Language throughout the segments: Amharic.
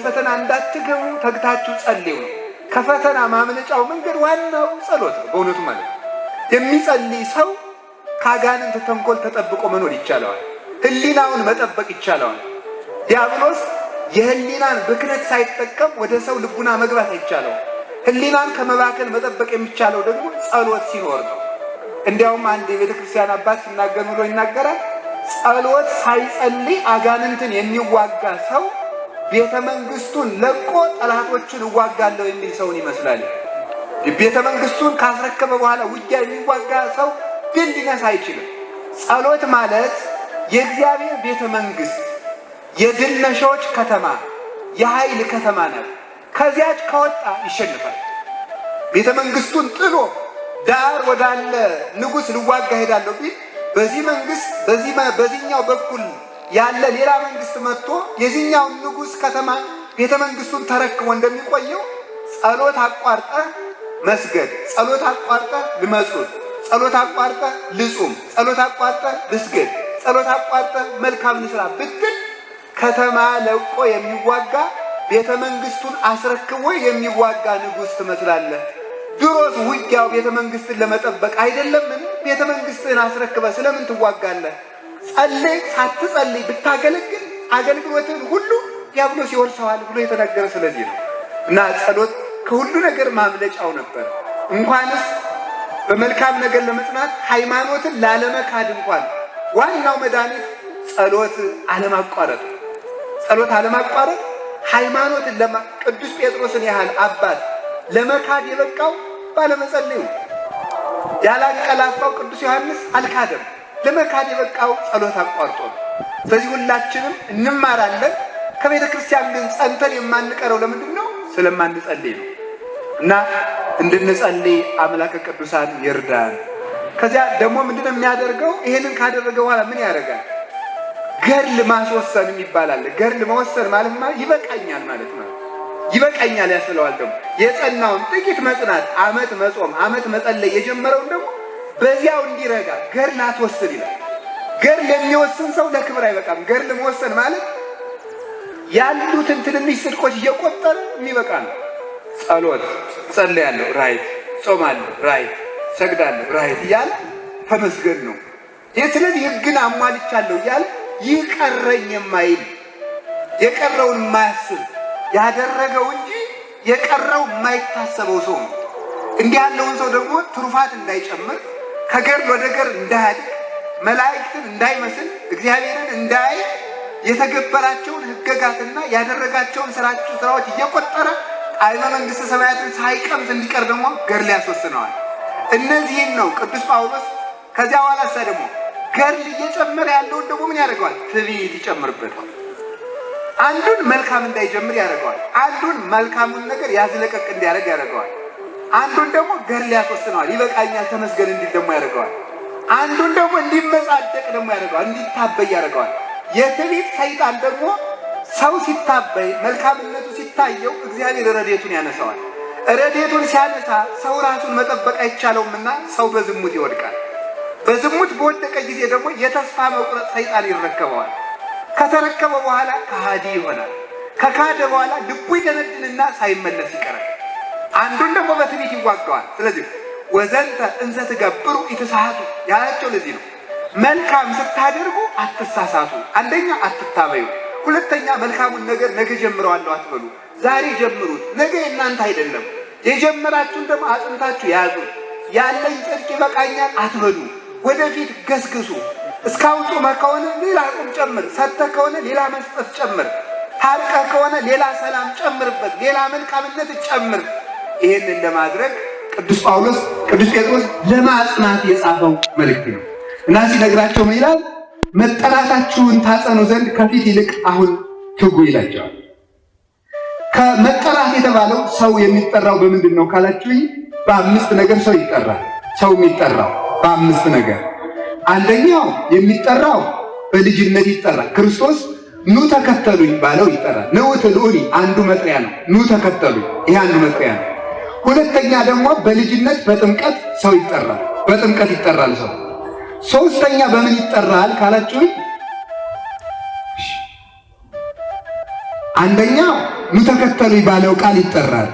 ፈተና እንዳትገቡ ተግታችሁ ጸልዩ ነው። ከፈተና ማምለጫው መንገድ ዋናው ጸሎት ነው። በእውነቱ ማለት ነው። የሚጸልይ ሰው ከአጋንንት ተንኮል ተጠብቆ መኖር ይቻለዋል። ሕሊናውን መጠበቅ ይቻለዋል። ዲያብሎስ የሕሊናን ብክነት ሳይጠቀም ወደ ሰው ልቡና መግባት አይቻለውም። ሕሊናን ከመባከን መጠበቅ የሚቻለው ደግሞ ጸሎት ሲኖር ነው። እንዲያውም አንድ የቤተ ክርስቲያን አባት ሲናገር ብሎ ይናገራል። ጸሎት ሳይጸልይ አጋንንትን የሚዋጋ ሰው ቤተ መንግስቱን ለቆ ጠላቶችን እዋጋለሁ የሚል ሰውን ይመስላል። ቤተ መንግስቱን ካስረከበ በኋላ ውጊያ የሚዋጋ ሰው ድል ሊነሳ አይችልም። ጸሎት ማለት የእግዚአብሔር ቤተ መንግስት፣ የድል ነሾች ከተማ፣ የኃይል ከተማ ናት። ከዚያች ከወጣ ይሸንፋል። ቤተ መንግስቱን ጥሎ ዳር ወዳለ ንጉሥ ልዋጋ ሄዳለሁ ቢል በዚህ መንግስት በዚህኛው በኩል ያለ ሌላ መንግስት መጥቶ የዚህኛውን ንጉሥ ከተማ ቤተ መንግስቱን ተረክቦ እንደሚቆየው ጸሎት አቋርጠህ መስገድ፣ ጸሎት አቋርጠህ ልመጹት፣ ጸሎት አቋርጠህ ልጹም፣ ጸሎት አቋርጠህ ልስገድ፣ ጸሎት አቋርጠህ መልካም ልስራ ብትል ከተማ ለቆ የሚዋጋ ቤተ መንግስቱን አስረክቦ የሚዋጋ ንጉሥ ትመስላለህ። ድሮስ ውጊያው ቤተ መንግስትን ለመጠበቅ አይደለምን? ቤተ መንግስትህን አስረክበህ ስለምን ትዋጋለህ? ጸልይ ሳትጸልይ ብታገለግል አገልግሎትን ሁሉ ዲያብሎስ ይወርሰዋል ብሎ የተናገረ ስለዚህ ነው። እና ጸሎት ከሁሉ ነገር ማምለጫው ነበር። እንኳንስ በመልካም ነገር ለመጽናት ሃይማኖትን ላለመካድ እንኳን ዋናው መድኃኒት ጸሎት አለማቋረጥ፣ ጸሎት አለማቋረጥ ሃይማኖትን ቅዱስ ጴጥሮስን ያህል አባት ለመካድ የበቃው ባለመጸለዩ፣ ያላንቀላፋው ቅዱስ ዮሐንስ አልካደም። ለመካድ የበቃው ጸሎት አቋርጦ ነው። ስለዚህ ሁላችንም እንማራለን። ከቤተ ክርስቲያን ግን ጸንተን የማንቀረው ለምንድን ነው? ስለማንጸልይ ነው። እና እንድንጸልይ አምላከ ቅዱሳን ይርዳን። ከዚያ ደግሞ ምንድን ነው የሚያደርገው? ይሄንን ካደረገ በኋላ ምን ያደርጋል? ገድል ማስወሰን ይባላል። ገድል መወሰን ማለት ይበቃኛል ማለት ነው። ይበቃኛል ያስብለዋል። ደግሞ የጸናውን ጥቂት መጽናት፣ ዓመት መጾም፣ ዓመት መጸለይ የጀመረውን ደግሞ በዚያው እንዲረጋ ገድል አትወስን ይላል። ገድል የሚወስን ሰው ለክብር አይበቃም። ገድል መወሰን ማለት ያሉትን ትንንሽ ጽድቆች እየቆጠረ የሚበቃ ነው። ጸሎት ጸልያለሁ፣ right፣ ጾማለሁ፣ right፣ ሰግዳለሁ፣ right እያለ ተመስገን ነው። ይህ ስለዚህ ሕግን አሟልቻለሁ እያለ ይቀረኝ የማይል የቀረውን የማያስብ ያደረገው እንጂ የቀረው የማይታሰበው ሰው ነው። እንዲህ ያለውን ሰው ደግሞ ትሩፋት እንዳይጨምር፣ ከገድል ወደ ገድል እንዳያድግ፣ መላእክትን እንዳይመስል፣ እግዚአብሔርን እንዳያይ የተገበራቸውን ሕገጋትና ያደረጋቸውን ስራዎች እየቆጠረ ጣዕመ መንግሥተ ሰማያትን ሳይቀምስ እንዲቀር ደግሞ ገድል ያስወስነዋል። እነዚህን ነው ቅዱስ ጳውሎስ። ከዚያ በኋላ እሳ ደግሞ ገድል እየጨመረ ያለውን ደግሞ ምን ያደርገዋል? ትዕቢት ይጨምርበታል። አንዱን መልካም እንዳይጀምር ያደርገዋል። አንዱን መልካሙን ነገር ያዝለቀቅ እንዲያደርግ ያደርገዋል። አንዱን ደግሞ ገድል ያስወስነዋል። ይበቃኛል ተመስገን እንዲል ደግሞ ያደርገዋል። አንዱን ደግሞ እንዲመጻደቅ ደግሞ ያደርገዋል። እንዲታበይ ያደርገዋል። የትዕቢት ሰይጣን ደግሞ ሰው ሲታበይ መልካምነቱ ሲታየው እግዚአብሔር ረድኤቱን ያነሳዋል። ረድኤቱን ሲያነሳ ሰው ራሱን መጠበቅ አይቻለውምና ሰው በዝሙት ይወድቃል። በዝሙት በወደቀ ጊዜ ደግሞ የተስፋ መቁረጥ ሰይጣን ይረከበዋል። ከተረከበ በኋላ ከሃዲ ይሆናል። ከካደ በኋላ ልቡ ይደነድንና ሳይመለስ ይቀራል። አንዱን ደግሞ በትዕቢት ይዋጋዋል። ስለዚህ ወዘንተ እንዘ ትገብሩ ኢትስሐቱ ያላቸው ለዚህ ነው። መልካም ስታደርጉ አትሳሳቱ። አንደኛ አትታበዩ፣ ሁለተኛ መልካሙን ነገር ነገ ጀምረዋለሁ አትበሉ። ዛሬ ጀምሩት፣ ነገ የእናንተ አይደለም። የጀመራችሁን ደግሞ አጽንታችሁ ያዙት። ያለኝ ጽድቅ ይበቃኛል አትበሉ። ወደፊት ገስግሱ። እስካሁን ጾመህ ከሆነ ሌላ ጾም ጨምር፣ ሰጥተህ ከሆነ ሌላ መስጠት ጨምር፣ ታርቀህ ከሆነ ሌላ ሰላም ጨምርበት፣ ሌላ መልካምነት ጨምር። ይህንን ለማድረግ ቅዱስ ጳውሎስ ቅዱስ ጴጥሮስ ለማጽናት የጻፈው መልእክት ነው እና ሲነግራቸው ምን ይላል? መጠራታችሁን ታጸኑ ዘንድ ከፊት ይልቅ አሁን ትጉ ይላቸዋል። ከመጠራት የተባለው ሰው የሚጠራው በምንድን ነው ካላችሁኝ፣ በአምስት ነገር ሰው ይጠራል። ሰው የሚጠራው በአምስት ነገር፣ አንደኛው የሚጠራው በልጅነት ይጠራል። ክርስቶስ ኑ ተከተሉኝ ባለው ይጠራል። ንዑ ትልዑኒ አንዱ መጥሪያ ነው። ኑ ተከተሉኝ፣ ይሄ አንዱ መጥሪያ ነው። ሁለተኛ ደግሞ በልጅነት በጥምቀት ሰው ይጠራል። በጥምቀት ይጠራል ሰው። ሶስተኛ በምን ይጠራል ካላችሁኝ፣ አንደኛው ኑ ተከተሉኝ ባለው ቃል ይጠራል።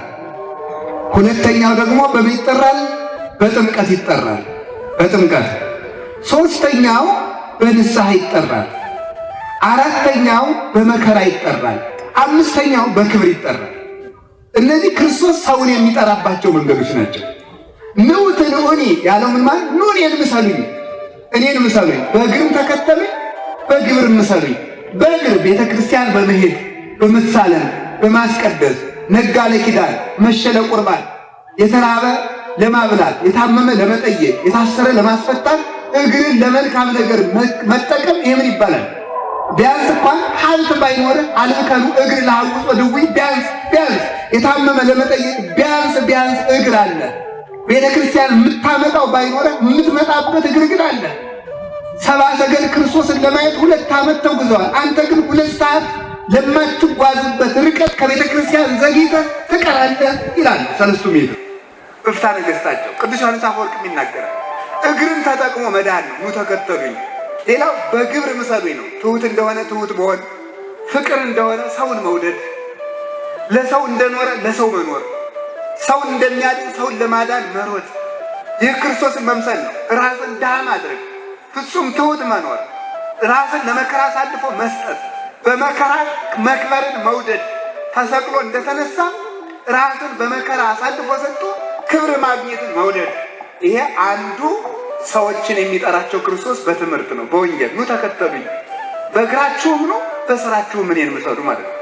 ሁለተኛው ደግሞ በምን ይጠራል? በጥምቀት ይጠራል። በጥምቀት። ሶስተኛው በንስሐ ይጠራል። አራተኛው በመከራ ይጠራል። አምስተኛው በክብር ይጠራል። እነዚህ ክርስቶስ ሰውን የሚጠራባቸው መንገዶች ናቸው። ንዑ ትንዑኒ ያለው ምን ማለት? ኑ እኔን ምሰሉኝ፣ እኔን ምሰሉኝ፣ በእግርም ተከተሉኝ፣ በግብር ምሰሉኝ። በእግር ቤተ ክርስቲያን በመሄድ በመሳለም በማስቀደስ፣ ነጋ ለኪዳን መሸ ለቁርባን፣ የተራበ ለማብላት፣ የታመመ ለመጠየቅ፣ የታሰረ ለማስፈታት፣ እግርን ለመልካም ነገር መጠቀም ይሄ ምን ይባላል? ቢያንስ እንኳን ሀብት ባይኖር አልብከኑ እግር ለሐውጾ ድውይ፣ ቢያንስ ቢያንስ የታመመ ለመጠየቅ ቢያንስ ቢያንስ እግር አለ። ቤተ ክርስቲያን የምታመጣው ባይኖረ የምትመጣበት እግር ግን አለ። ሰብአ ሰገል ክርስቶስን ለማየት 2 ዓመት ተጉዘዋል። አንተ ግን 2 ሰዓት ለማትጓዝበት ርቀት ከቤተ ክርስቲያን ዘግይተህ ትቀራለህ ይላል ሰለስቱ ምዕት። በፍትሐ ነገሥታቸው ቅዱስ ዮሐንስ አፈወርቅም ይናገራል። እግርን ተጠቅሞ መዳን ነው። ኑ ተከተሉኝ። ሌላው በግብር ምሰሉኝ ነው። ትሁት እንደሆነ ትሁት መሆን፣ ፍቅር እንደሆነ ሰውን መውደድ፣ ለሰው እንደኖረ ለሰው መኖር፣ ሰውን እንደሚያድን ሰውን ለማዳን መሮጥ፣ ይህ ክርስቶስን መምሰል ነው። ራስን ድሃ ማድረግ፣ ፍጹም ትሁት መኖር፣ ራስን ለመከራ አሳልፎ መስጠት፣ በመከራ መክበርን መውደድ፣ ተሰቅሎ እንደተነሳ ራስን በመከራ አሳልፎ ሰጥቶ ክብር ማግኘትን መውደድ። ይሄ አንዱ ሰዎችን የሚጠራቸው ክርስቶስ በትምህርት ነው፣ በወንጌል ኑ ተከተሉኝ፣ በእግራችሁም ኑ በስራችሁም እኔን ምሰሉ ማለት ነው።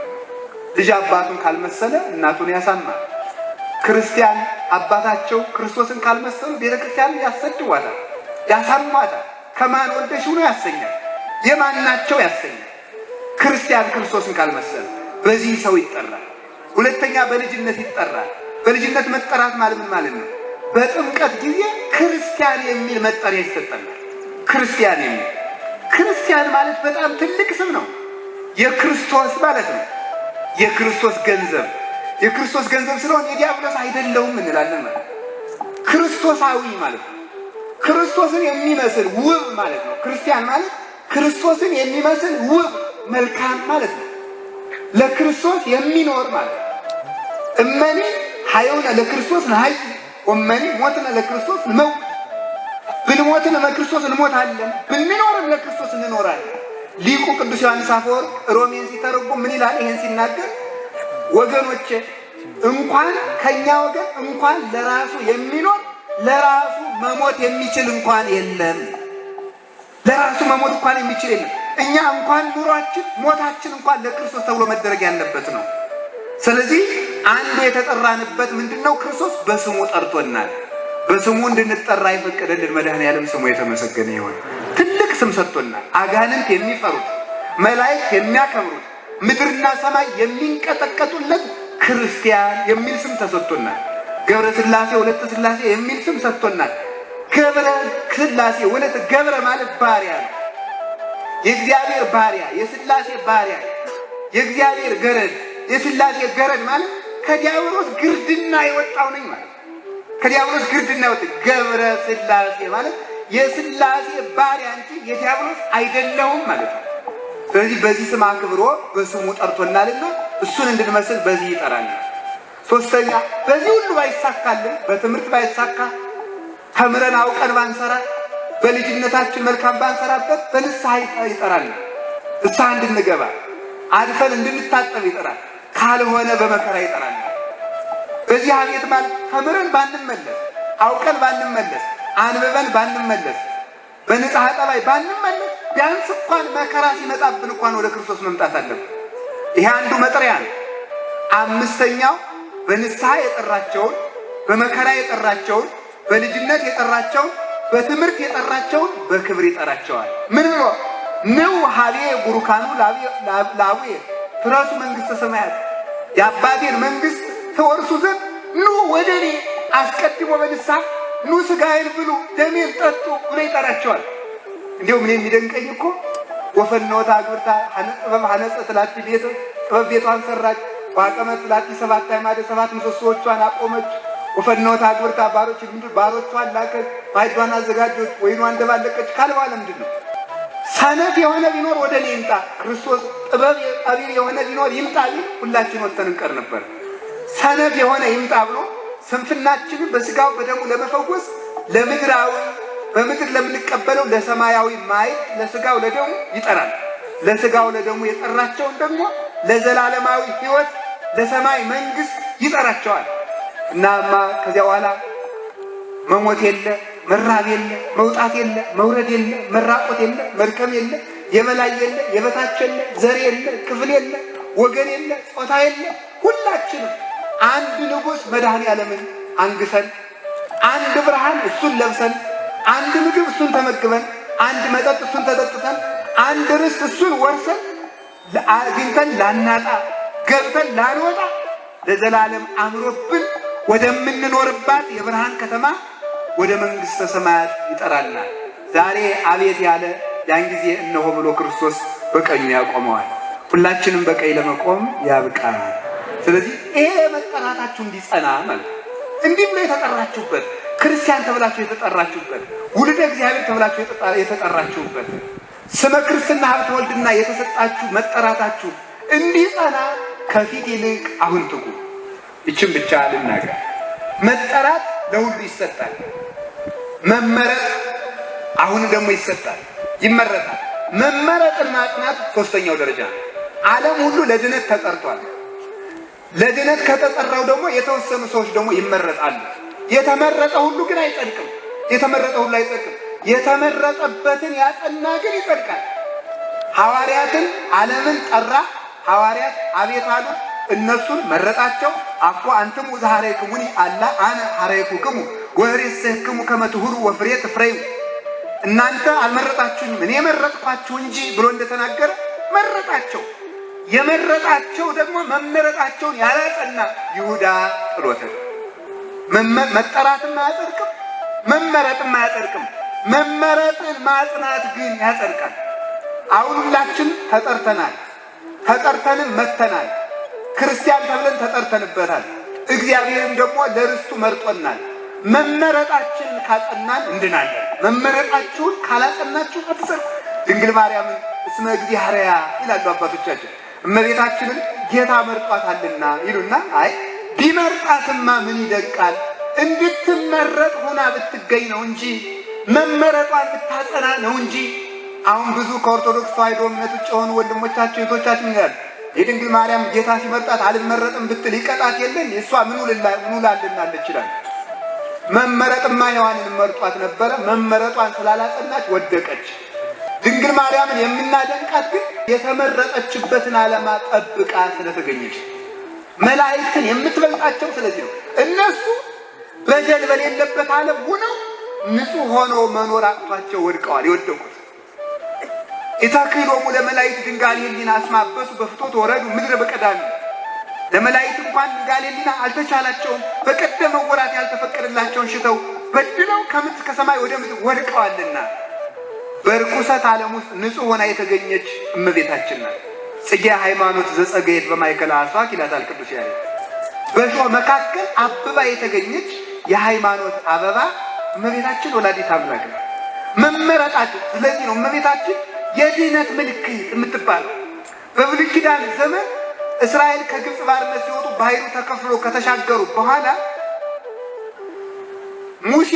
ልጅ አባቱን ካልመሰለ እናቱን ያሳማል። ክርስቲያን አባታቸው ክርስቶስን ካልመሰሉ ቤተክርስቲያን ያሰድቧታል፣ ያሳሟታል። ከማን ወልደሽው ነው ያሰኛል፣ የማን ናቸው ያሰኛል። ክርስቲያን ክርስቶስን ካልመሰለ በዚህ ሰው ይጠራል። ሁለተኛ በልጅነት ይጠራል። በልጅነት መጠራት ማለት ምን ማለት ነው? በጥምቀት ጊዜ ክርስቲያን የሚል መጠሪያ ይሰጠናል። ክርስቲያን የሚል ክርስቲያን ማለት በጣም ትልቅ ስም ነው። የክርስቶስ ማለት ነው። የክርስቶስ ገንዘብ፣ የክርስቶስ ገንዘብ ስለሆነ የዲያብሎስ አይደለውም እንላለን ማለት ነው። ክርስቶሳዊ ማለት ነው። ክርስቶስን የሚመስል ውብ ማለት ነው። ክርስቲያን ማለት ክርስቶስን የሚመስል ውብ መልካም ማለት ነው። ለክርስቶስ የሚኖር ማለት ነው። እመኒ ሀየውነ ለክርስቶስ ነሀይ ወመኒ ሞትነ ለክርስቶስ ንመውት፣ ብንሞትም ለክርስቶስ እንሞታለን፣ ብንኖርም ለክርስቶስ እንኖራለን። ሊቁ ቅዱስ ዮሐንስ አፈወርቅ ሮሜን ሲተረጉም ምን ይላል? ይሄን ሲናገር ወገኖቼ እንኳን ከኛ ወገን እንኳን ለራሱ የሚኖር ለራሱ መሞት የሚችል እንኳን የለም። ለራሱ መሞት እንኳን የሚችል የለም። እኛ እንኳን ኑሯችን ሞታችን እንኳን ለክርስቶስ ተብሎ መደረግ ያለበት ነው። ስለዚህ አንዱ የተጠራንበት ምንድነው? ክርስቶስ በስሙ ጠርቶናል። በስሙ እንድንጠራ የፈቀደልን መድኃኔዓለም ስሙ የተመሰገነ ይሁን። ትልቅ ስም ሰጥቶናል። አጋንንት የሚፈሩት፣ መላእክት የሚያከብሩት፣ ምድርና ሰማይ የሚንቀጠቀጡለት ክርስቲያን የሚል ስም ተሰጥቶናል። ገብረ ሥላሴ ወለተ ሥላሴ የሚል ስም ሰጥቶናል። ገብረ ሥላሴ ወለተ ገብረ ማለት ባሪያ ነው። የእግዚአብሔር ባሪያ፣ የሥላሴ ባሪያ፣ የእግዚአብሔር ገረድ። የሥላሴ ገረድ ማለት ከዲያብሎስ ግርድና የወጣው ነኝ ማለት ከዲያብሎስ ግርድና የወጣው ገብረ ሥላሴ ማለት የሥላሴ ባሪያ እንጂ የዲያብሎስ አይደለሁም ማለት ነው። ስለዚህ በዚህ ስም አክብሮ በስሙ ጠርቶናልና እሱን እንድንመስል በዚህ ይጠራናል። ሶስተኛ በዚህ ሁሉ ባይሳካልን፣ በትምህርት ባይሳካ፣ ተምረን አውቀን ባንሰራ፣ በልጅነታችን መልካም ባንሰራበት በንስሐ ይጠራናል። ንስሐ እንድንገባ አድፈን እንድንታጠብ ይጠራል። ካልሆነ በመከራ ይጠራል። በዚህ አቤት ማለት ተምረን ባንመለስ፣ አውቀን ባንመለስ፣ አንብበን ባንመለስ፣ በንጽሐ ጠባይ ባንመለስ ቢያንስ እንኳን መከራ ሲመጣብን እንኳን ወደ ክርስቶስ መምጣት አለብን። ይሄ አንዱ መጥሪያ ነው። አምስተኛው በንስሐ የጠራቸውን፣ በመከራ የጠራቸውን፣ በልጅነት የጠራቸውን፣ በትምህርት የጠራቸውን በክብር ይጠራቸዋል። ምን ብሎ? ንዑ ሀቤ ቡሩካኑ ለአቡየ ትረሱ መንግሥተ ሰማያት፣ የአባቴን መንግሥት ተወርሱ ዘንድ ኑ ወደ እኔ፣ አስቀድሞ በንስሐ ኑ ሥጋዬን ብሉ ደሜን ጠጡ ብሎ ይጠራቸዋል። እንዲሁም እኔ የሚደንቀኝ እኮ ወፈኖታ አግብርታ ጥበብ ሐነጸት ላቲ ቤት፣ ጥበብ ቤቷን ሰራች፣ ዋቀመት ላቲ 7 አዕማደ 7 ምሰሶዎቿን አቆመች። ወፈኖታ አግብርታ ባሮቿን ላከች፣ ማዕዷን አዘጋጀች፣ ወይኗን ደባለቀች ካለ በኋላ ምንድን ነው? ሰነፍ የሆነ ቢኖር ወደ እኔ ይምጣ፣ ክርስቶስ ጥበብ ጠቢብ የሆነ ቢኖር ይምጣ ቢል ሁላችን ወጥተን እንቀር ነበር። ሰነፍ የሆነ ይምጣ ብሎ ስንፍናችንን በስጋው በደሙ ለመፈወስ ለምድራዊ በምድር ለምንቀበለው ለሰማያዊ ማዕድ ለስጋው ለደሙ ይጠራል። ለስጋው ለደሙ የጠራቸውን ደግሞ ለዘላለማዊ ሕይወት ለሰማይ መንግስት ይጠራቸዋል። እናማ ከዚያ በኋላ መሞት የለ፣ መራብ የለ፣ መውጣት የለ፣ መውረድ የለ፣ መራቆት የለ፣ መድከም የለ፣ የበላይ የለ፣ የበታች የለ፣ ዘር የለ፣ ክፍል የለ፣ ወገን የለ፣ ጾታ የለ። ሁላችንም አንድ ንጉሥ መድኃኔ ዓለምን አንግሰን፣ አንድ ብርሃን እሱን ለብሰን፣ አንድ ምግብ እሱን ተመግበን፣ አንድ መጠጥ እሱን ተጠጥተን፣ አንድ ርስት እሱን ወርሰን አግኝተን ላናጣ ገብተን ላንወጣ ለዘላለም አምሮብን ወደምንኖርባት የብርሃን ከተማ ወደ መንግሥተ ሰማያት ይጠራልናል። ዛሬ አቤት ያለ ያን ጊዜ እነሆ ብሎ ክርስቶስ በቀኙ ያቆመዋል። ሁላችንም በቀኝ ለመቆም ያብቃል። ስለዚህ ይሄ መጠራታችሁ እንዲጸና ማለት ነው። እንዲህ ብሎ የተጠራችሁበት ክርስቲያን ተብላችሁ የተጠራችሁበት ውልደ እግዚአብሔር ተብላችሁ የተጠራችሁበት ስመ ክርስትና ሀብተ ወልድና የተሰጣችሁ መጠራታችሁ እንዲጸና ከፊት ይልቅ አሁን ትጉ። ይችን ብቻ ልናገር። መጠራት ለሁሉ ይሰጣል። መመረጥ አሁን ደግሞ ይሰጣል፣ ይመረጣል። መመረጥን ማጽናት ሶስተኛው ደረጃ ነው። ዓለም ሁሉ ለድነት ተጠርቷል። ለድነት ከተጠራው ደግሞ የተወሰኑ ሰዎች ደግሞ ይመረጣሉ። የተመረጠ ሁሉ ግን አይጸድቅም። የተመረጠ ሁሉ አይጸድቅም። የተመረጠበትን ያጸና ግን ይጸድቃል። ሐዋርያትን ዓለምን ጠራ። ሐዋርያት አቤት አሉ። እነሱን መረጣቸው። አኮ አንትሙ ዘሐረይክሙኒ አላ አነ ሐረይኩክሙ ወርእየክሙ ከመ ትሁሩ ወፍሬ ትፍሬዩ፣ እናንተ አልመረጣችሁኝም እኔ መረጥኳችሁ እንጂ ብሎ እንደተናገረ መረጣቸው። የመረጣቸው ደግሞ መመረጣቸውን ያላጸና ይሁዳ ጥሎታል። መጠራትም አያጸድቅም፣ መመረጥም አያጸድቅም። መመረጥን ማጽናት ግን ያጸድቃል። አሁን ሁላችን ተጠርተናል፣ ተጠርተንም መተናል። ክርስቲያን ተብለን ተጠርተንበታል። እግዚአብሔርም ደግሞ ለርስቱ መርጦናል። መመረጣችንን ካጸናን እንድናለን። መመረጣችሁን ካላጸናችሁ አትጸድቁ። ድንግል ማርያምን እስመ እግዚእ ይላሉ አባቶቻችን። እመቤታችንን ጌታ መርጧታልና ይሉና፣ አይ ቢመርጣትማ ምን ይደቃል? እንድትመረጥ ሆና ብትገኝ ነው እንጂ መመረጧን ብታጸና ነው እንጂ። አሁን ብዙ ከኦርቶዶክስ ተዋሕዶ እምነት ውጭ የሆኑ ወንድሞቻችን እህቶቻችን ይላሉ የድንግል ማርያም ጌታ ሲመርጣት አልመረጥም ብትል ይቀጣት የለን እሷ ምን ውላልናለች ይላል። መመረጥማ ሔዋንን መርጧት ነበረ። መመረጧን ስላላጸናች ወደቀች። ድንግል ማርያምን የምናደንቃት ግን የተመረጠችበትን ዓላማ ጠብቃ ስለተገኘች መላእክትን የምትበልጣቸው ስለዚህ ነው። እነሱ በደል በሌለበት ዓለም ሆነው ንጹሕ ሆነው መኖር አቅቷቸው ወድቀዋል። የወደቁት ኢተክህሎሙ ለመላእክት ድንጋሌ ሕሊና አስማበሱ በፍቶት ወረዱ ምድረ በቀዳሚ ለመላእክት እንኳን ድንጋሌ ሕሊና አልተቻላቸውም። በቀደመው ወራት ያልተፈቀደላቸውን ሽተው በድለው ከምድር ከሰማይ ወደ ምድር ወድቀዋልና በርኩሰት ዓለም ውስጥ ንጹሕ ሆና የተገኘች እመቤታችን ናት። ጽጌ ሃይማኖት ዘጸገየት በማእከለ አስዋክ ይላታል ቅዱስ ያሬድ። በእሾህ መካከል አብባ የተገኘች የሃይማኖት አበባ እመቤታችን ወላዲት አምላክ ነው። መመረጣችን ስለዚህ ነው እመቤታችን የድህነት ምልክት የምትባለው። በብሉይ ኪዳን ዘመን እስራኤል ከግብፅ ባርነት ሲወጡ ባህሩ ተከፍሎ ከተሻገሩ በኋላ ሙሴ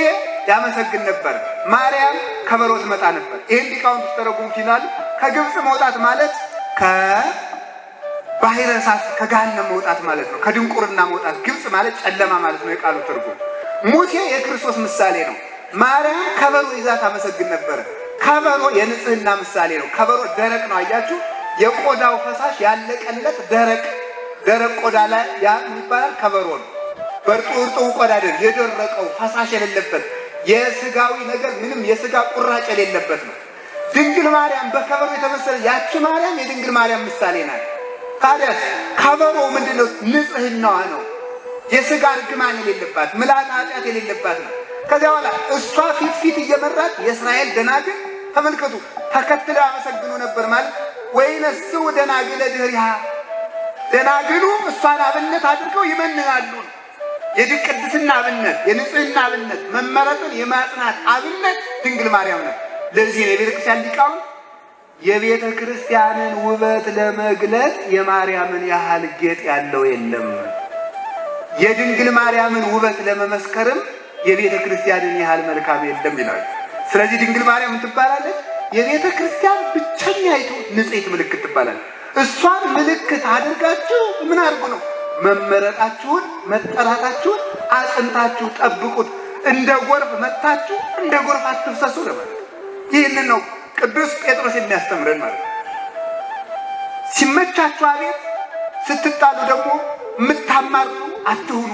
ያመሰግን ነበር፣ ማርያም ከበሮ ትመጣ ነበር። ይህን ሊቃውንት ሲተረጉሙት ይላሉ ከግብፅ መውጣት ማለት ከባሕረ እሳት ከገሃነም መውጣት ማለት ነው። ከድንቁርና መውጣት። ግብፅ ማለት ጨለማ ማለት ነው የቃሉ ትርጉም። ሙሴ የክርስቶስ ምሳሌ ነው። ማርያም ከበሮ ይዛ ታመሰግን ነበረ። ከበሮ የንጽህና ምሳሌ ነው። ከበሮ ደረቅ ነው። አያችሁ፣ የቆዳው ፈሳሽ ያለቀለት ደረቅ ደረቅ ቆዳ ላይ ያ ይባላል ከበሮ ነው። በእርጡ እርጡ ቆዳ አይደል፣ የደረቀው ፈሳሽ የሌለበት የስጋዊ ነገር ምንም የስጋ ቁራጭ የሌለበት ነው። ድንግል ማርያም በከበሮ የተመሰለ ያቺ ማርያም የድንግል ማርያም ምሳሌ ናት። ታዲያስ ከበሮ ምንድን ነው? ንጽህናዋ ነው። የስጋ እርግማን የሌለባት ምልአተ ኃጢአት የሌለባት ነው። ከዚያ በኋላ እሷ ፊት ፊት እየመራት የእስራኤል ደናግል ተመልከቱ ተከትለው ያመሰግኑ ነበር ማለት ወይነስው ደናግለ ድኅሪሃ ደናግሉ እሷን አብነት አድርገው ይመንናሉ። የቅድስና አብነት፣ የንጽህና አብነት፣ መመረጥን የማጽናት አብነት ድንግል ማርያም ናት። ለዚህ ነው የቤተ ክርስቲያን ሊቃውንት የቤተ ክርስቲያንን ውበት ለመግለጥ የማርያምን ያህል ጌጥ ያለው የለም። የድንግል ማርያምን ውበት ለመመስከርም የቤተ ክርስቲያንን ያህል መልካም የለም ይላል። ስለዚህ ድንግል ማርያም ትባላለች። የቤተ ክርስቲያን ብቸኛይቱ ንጽሕት ምልክት ትባላለች። እሷን ምልክት አድርጋችሁ ምን አድርጉ ነው? መመረጣችሁን መጠራታችሁን አጽንታችሁ ጠብቁት። እንደ ጎርፍ መታችሁ እንደ ጎርፍ አትፍሰሱ ለማለት ይህንን ነው ቅዱስ ጴጥሮስ የሚያስተምረን ማለት ነው። ሲመቻችሁ አቤት፣ ስትጣሉ ደግሞ የምታማሩ አትሁኑ።